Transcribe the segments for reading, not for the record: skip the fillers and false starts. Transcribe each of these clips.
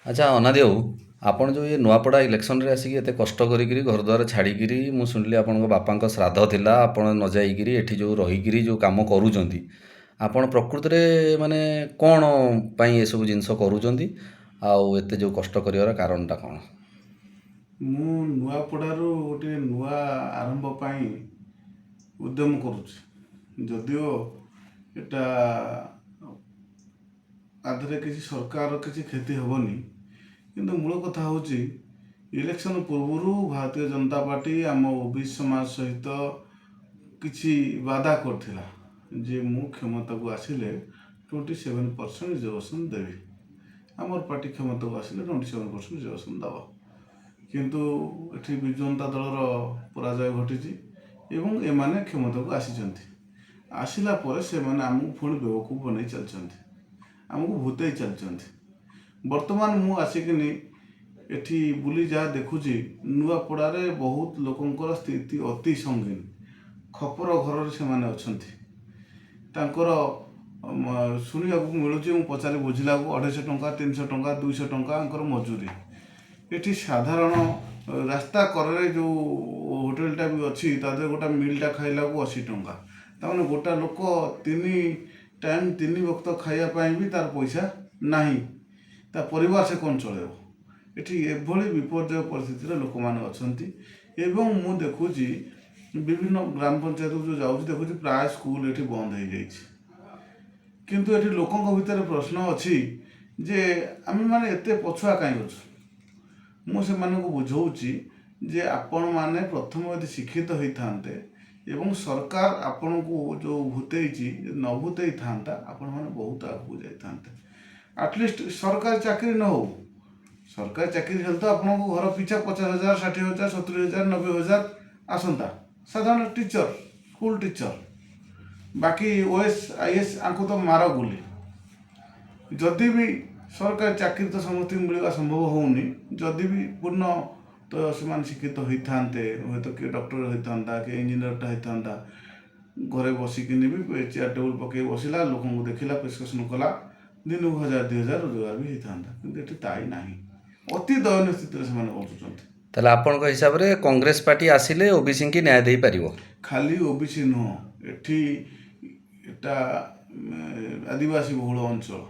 ଆଚ୍ଛା ଅନାଦି ବାବୁ, ଆପଣ ଯେଉଁ ଏ ନୂଆପଡ଼ା ଇଲେକ୍ସନରେ ଆସିକି ଏତେ କଷ୍ଟ କରିକିରି ଘରଦ୍ୱାର ଛାଡ଼ିକିରି, ମୁଁ ଶୁଣିଲି ଆପଣଙ୍କ ବାପାଙ୍କ ଶ୍ରାଦ୍ଧ ଥିଲା, ଆପଣ ନ ଯାଇକିରି ଏଠି ଯେଉଁ ରହିକିରି ଯେଉଁ କାମ କରୁଛନ୍ତି, ଆପଣ ପ୍ରକୃତରେ ମାନେ କ'ଣ ପାଇଁ ଏସବୁ ଜିନିଷ କରୁଛନ୍ତି ଆଉ ଏତେ ଯେଉଁ କଷ୍ଟ କରିବାର କାରଣଟା କ'ଣ? ମୁଁ ନୂଆପଡ଼ାରୁ ଗୋଟିଏ ନୂଆ ଆରମ୍ଭ ପାଇଁ ଉଦ୍ୟମ କରୁଛି। ଯଦିଓ ଏଟା ଆ ଦେହରେ କିଛି ସରକାରର କିଛି କ୍ଷତି ହେବନି, କିନ୍ତୁ ମୂଳ କଥା ହେଉଛି ଇଲେକ୍ସନ୍ ପୂର୍ବରୁ ଭାରତୀୟ ଜନତା ପାର୍ଟି ଆମ ଓବିସି ସମାଜ ସହିତ କିଛି ବାଦା କରିଥିଲା ଯେ ମୁଁ କ୍ଷମତାକୁ ଆସିଲେ 27% ରିଜର୍ଭେସନ୍ ଦେବି। ଆମର ପାର୍ଟି କ୍ଷମତାକୁ ଆସିଲେ 27% ରିଜର୍ଭେସନ୍ ଦେବ। କିନ୍ତୁ ଏଠି ବିଜୁ ଜନତା ଦଳର ପରାଜୟ ଘଟିଛି ଏବଂ ଏମାନେ କ୍ଷମତାକୁ ଆସିଛନ୍ତି। ଆସିଲା ପରେ ସେମାନେ ଆମକୁ ପୁଣି ବେବକୁଫ ବନେଇ ଚାଲିଛନ୍ତି, ଆମକୁ ଭୂତେଇ ଚାଲିଛନ୍ତି। ବର୍ତ୍ତମାନ ମୁଁ ଆସିକିନି ଏଠି ବୁଲି ଯାହା ଦେଖୁଛି, ନୂଆପଡ଼ାରେ ବହୁତ ଲୋକଙ୍କର ସ୍ଥିତି ଅତି ସଙ୍ଗୀନ। ଖପର ଘରରେ ସେମାନେ ଅଛନ୍ତି। ତାଙ୍କର ଶୁଣିବାକୁ ମିଳୁଛି, ମୁଁ ପଚାରି ବୁଝିଲାକୁ 250 ଟଙ୍କା, 300 ଟଙ୍କା, 200 ଟଙ୍କା ତାଙ୍କର ମଜୁରୀ। ଏଠି ସାଧାରଣ ରାସ୍ତା କଡ଼ରେ ଯେଉଁ ହୋଟେଲଟା ବି ଅଛି, ତା ଦେହରେ ଗୋଟେ ମିଲ୍ଟା ଖାଇଲାକୁ 80 ଟଙ୍କା। ତାମାନେ ଗୋଟା ଲୋକ ତିନି ଟାଇମ୍, ତିନି ବକ୍ତ ଖାଇବା ପାଇଁ ବି ତାର ପଇସା ନାହିଁ। ତା ପରିବାର ସେ କ'ଣ ଚଳେଇବ? ଏଠି ଏଭଳି ବିପର୍ଯ୍ୟୟ ପରିସ୍ଥିତିରେ ଲୋକମାନେ ଅଛନ୍ତି। ଏବଂ ମୁଁ ଦେଖୁଛି, ବିଭିନ୍ନ ଗ୍ରାମ ପଞ୍ଚାୟତକୁ ଯେଉଁ ଯାଉଛି, ଦେଖୁଛି ପ୍ରାୟ ସ୍କୁଲ ଏଠି ବନ୍ଦ ହେଇଯାଇଛି। କିନ୍ତୁ ଏଠି ଲୋକଙ୍କ ଭିତରେ ପ୍ରଶ୍ନ ଅଛି ଯେ ଆମେମାନେ ଏତେ ପଛୁଆ କାହିଁ ଅଛୁ? ମୁଁ ସେମାନଙ୍କୁ ବୁଝଉଛି ଯେ ଆପଣମାନେ ପ୍ରଥମେ ଯଦି ଶିକ୍ଷିତ ହେଇଥାନ୍ତେ ଏବଂ ସରକାର ଆପଣଙ୍କୁ ଯେଉଁ ଭୂତେଇଛି ନ ଭୂତେଇଥାନ୍ତା, ଆପଣମାନେ ବହୁତ ଆଗକୁ ଯାଇଥାନ୍ତେ। ଆଟଲିଷ୍ଟ ସରକାରୀ ଚାକିରି ନ ହଉ, ସରକାରୀ ଚାକିରି ହେଲେ ତ ଆପଣଙ୍କୁ ଘର ପିଛା 50,000, 60,000, 70,000, 90,000 ଆସନ୍ତା। ସାଧାରଣ ଟିଚର, ସ୍କୁଲ ଟିଚର, ବାକି ଓଏସ୍, is ଆଙ୍କୁ ତ ମାର ଗୁଲି। ଯଦି ବି ସରକାରୀ ଚାକିରି ତ ସମସ୍ତଙ୍କୁ ମିଳିବା ସମ୍ଭବ ହେଉନି, ଯଦି ବି ପୂର୍ଣ୍ଣ ତ ସେମାନେ ଶିକ୍ଷିତ ହେଇଥାନ୍ତେ, ହୁଏତ କିଏ ଡକ୍ଟର ହେଇଥାନ୍ତା, କିଏ ଇଞ୍ଜିନିୟରଟା ହେଇଥାନ୍ତା। ଘରେ ବସିକିନି ବି ଚେୟାର ଟେବୁଲ ପକେଇ ବସିଲା, ଲୋକଙ୍କୁ ଦେଖିଲା, ପ୍ରେସକ୍ରିପସନ୍ କଲା, ଦିନକୁ 1000, 2000 ରୋଜଗାର ବି ହେଇଥାନ୍ତା। କିନ୍ତୁ ଏଠି ତାଇ ନାହିଁ। ଅତି ଦୟନୀୟ ସ୍ଥିତିରେ ସେମାନେ ବଞ୍ଚୁଛନ୍ତି। ତାହେଲେ ଆପଣଙ୍କ ହିସାବରେ କଂଗ୍ରେସ ପାର୍ଟି ଆସିଲେ ଓବିସିଙ୍କି ନ୍ୟାୟ ଦେଇପାରିବ? ଖାଲି ଓବିସି ନୁହଁ, ଏଠି ଏଟା ଆଦିବାସୀ ବହୁଳ ଅଞ୍ଚଳ।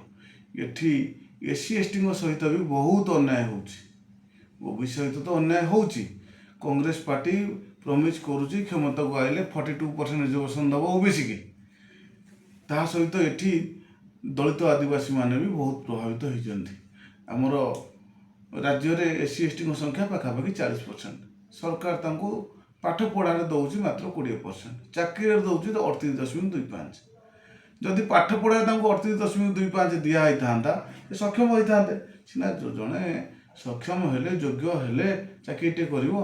ଏଠି ଏସ୍ ସି ଏସ୍ ଟିଙ୍କ ସହିତ ବି ବହୁତ ଅନ୍ୟାୟ ହେଉଛି। ଓବିସି ସହିତ ତ ଅନ୍ୟାୟ ହେଉଛି। କଂଗ୍ରେସ ପାର୍ଟି ପ୍ରମିସ୍ କରୁଛି କ୍ଷମତାକୁ ଆଇଲେ 42% ରିଜର୍ଭେସନ୍ ଦେବ ଓବିସିକି। ତା ସହିତ ଏଠି ଦଳିତ ଆଦିବାସୀମାନେ ବି ବହୁତ ପ୍ରଭାବିତ ହେଇଛନ୍ତି। ଆମର ରାଜ୍ୟରେ ଏସ୍ ସି ଏସ୍ ଟିଙ୍କ ସଂଖ୍ୟା ପାଖାପାଖି 40%। ସରକାର ତାଙ୍କୁ ପାଠ ପଢ଼ାରେ ଦେଉଛି ମାତ୍ର 20%, ଚାକିରିରେ ଦେଉଛି 38.25। ଯଦି ପାଠ ପଢ଼ାରେ ତାଙ୍କୁ 38.25 ଦିଆ ହେଇଥାନ୍ତା, ସେ ସକ୍ଷମ ହୋଇଥାନ୍ତେ ସିନା। ଜଣେ ସକ୍ଷମ ହେଲେ, ଯୋଗ୍ୟ ହେଲେ ଚାକିରିଟିଏ କରିବ।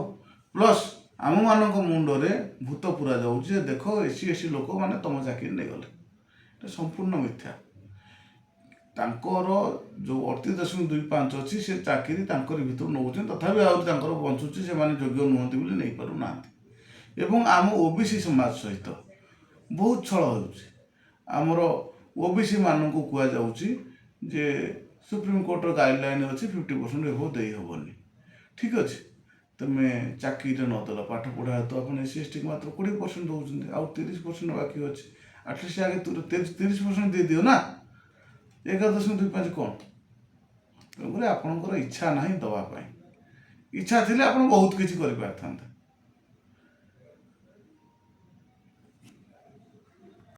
ପ୍ଲସ୍ ଆମମାନଙ୍କ ମୁଣ୍ଡରେ ଭୂତ ପୁରା ଯାଉଛି ଯେ ଦେଖ, ଏସ୍ ସି ଏସ୍ ଟି ଲୋକମାନେ ତମ ଚାକିରି ନେଇଗଲେ। ଏଟା ସମ୍ପୂର୍ଣ୍ଣ ମିଥ୍ୟା। ତାଙ୍କର ଯେଉଁ 38.25 ଅଛି, ସେ ଚାକିରି ତାଙ୍କରି ଭିତରୁ ନେଉଛନ୍ତି। ତଥାପି ଆହୁରି ତାଙ୍କର ବଞ୍ଚୁଛି। ସେମାନେ ଯୋଗ୍ୟ ନୁହନ୍ତି ବୋଲି ନେଇପାରୁନାହାନ୍ତି। ଏବଂ ଆମ ଓବିସି ସମାଜ ସହିତ ବହୁତ ଛଳ ହେଉଛି। ଆମର ଓବିସି ମାନଙ୍କୁ କୁହାଯାଉଛି ଯେ ସୁପ୍ରିମକୋର୍ଟର ଗାଇଡ଼ଲାଇନ୍ ଅଛି, 50% ଏବୋଭ ଦେଇ ହେବନି। ଠିକ୍ ଅଛି, ତୁମେ ଚାକିରିରେ ନଦେଲ, ପାଠ ପଢ଼ା ତ ଆପଣ ଏସ୍ ସି ଏସ୍ ଟିକୁ ମାତ୍ର 20% ଦେଉଛନ୍ତି, ଆଉ 30% ବାକି ଅଛି। ଆଟଲିଷ୍ଟ ଆଗେ 30% ଦେଇଦିଅ ନା। 11.25 କ'ଣ? ତେଣୁକରି ଆପଣଙ୍କର ଇଚ୍ଛା ନାହିଁ ଦେବା ପାଇଁ। ଇଚ୍ଛା ଥିଲେ ଆପଣ ବହୁତ କିଛି କରିପାରିଥାନ୍ତେ।